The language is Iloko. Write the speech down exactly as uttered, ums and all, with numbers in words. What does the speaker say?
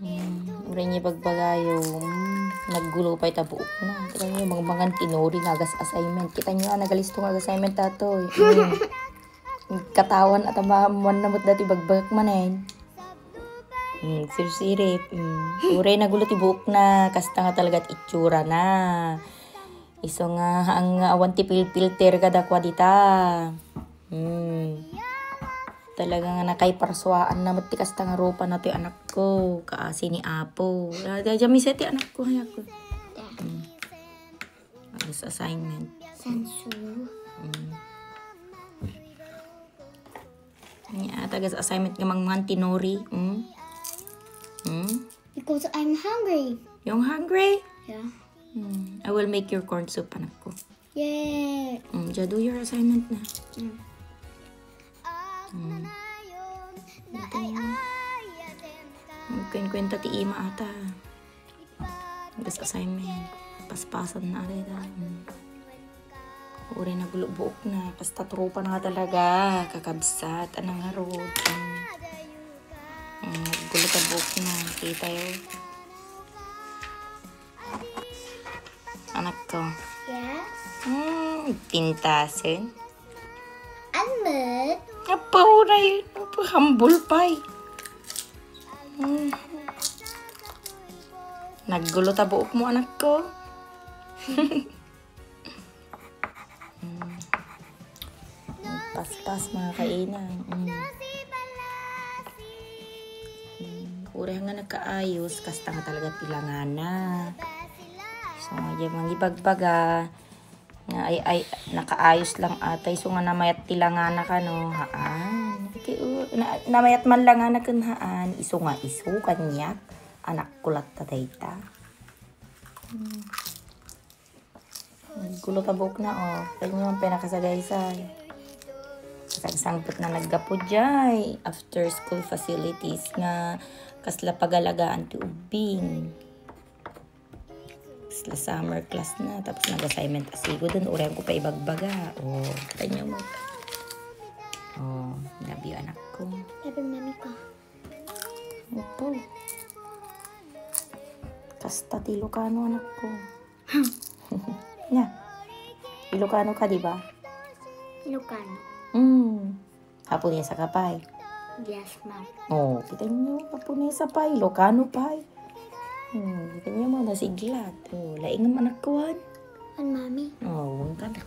Hmm, uray niya bagbagayo. Hmm, naggulo pay ta buokna. Kita niyo, mangmangan ti Nori nga agas assignment. Kita niyo, ah, nagalisto nga agas assignment, tatoy. Hmm. Katawan at ama-, amuan na met dati bagbagak manen. Hmm, sirsirip. Hmm. Uray nagulo ti buokna. Kasta nga talaga ti itsura na. Isu nga, ang awan ti pil-, filter kadakua dita. Hmm. Talaga nga nakaiparsuaan na met ti kasta nga rupa na ti anakko. Kaasi ni Apo. Daydiay met ti anakko, ay ako. Hmm. Agas assignment. Sansu. Hmm. Nia, agas assignment nga mangmangan ti Nori. Hmm? Hmm? Because I'm hungry. You're hungry? Yeah. Hmm. I will make your corn soup, anakko. Yay! Hmm, ja, do your assignment na. Mm. Hmm. Magkuenkuenta ti ima ata. Agas assignment. Paspasan na, aray da. Hmm. Uray nagulo buokna. Kasta tropa na nga talaga. Kakabsat. Anang ngarud. Hmm. Hmm, nagulo ta buokna. Kita yo. Anakko. Yes? Hmm, pintasen. Almut. Apa, uray. Apa, humble pie. Hmm. Naggulo ta buokmo, anakko. Hmm. Paspas, mga kainang. Hmm. Hmm. Uray nga nakaayos, kasta nga talaga ti langana. So, nga diay mangibagbaga, nga ay, ay, nakaayos lang ata, isu nga namayat ti langana kano, haan. Iti, uh, na, namayat man langana ken haan, isu nga isu, kaniak, anakko latta dayta. Hmm. Naggulo ta buokna, oh. Kaniak nga pinakasagaysay. Kasangsangpet na naggapu diay after school facilities nga kasla pagalagaan ti ubbing. Kasla summer class na, tapos nag-assignment a sigud, uray ko pa ibagbaga. Oh, kita niyo mo. Oh, love you, anakko. Love you, mami ko. Opo. Kasta ti Ilocano, anakko. Nia. Ilocano ka, di ba? Ilocano. Hmm. Japonesa ka pay. Yes, ma'am. Oh, kita niyo, Japonesa pay, Ilocano pay. Hmm, kita niyo mo, nasiglat. Oh, laing man anakko, haan. An, mami? Oh, wen ka na.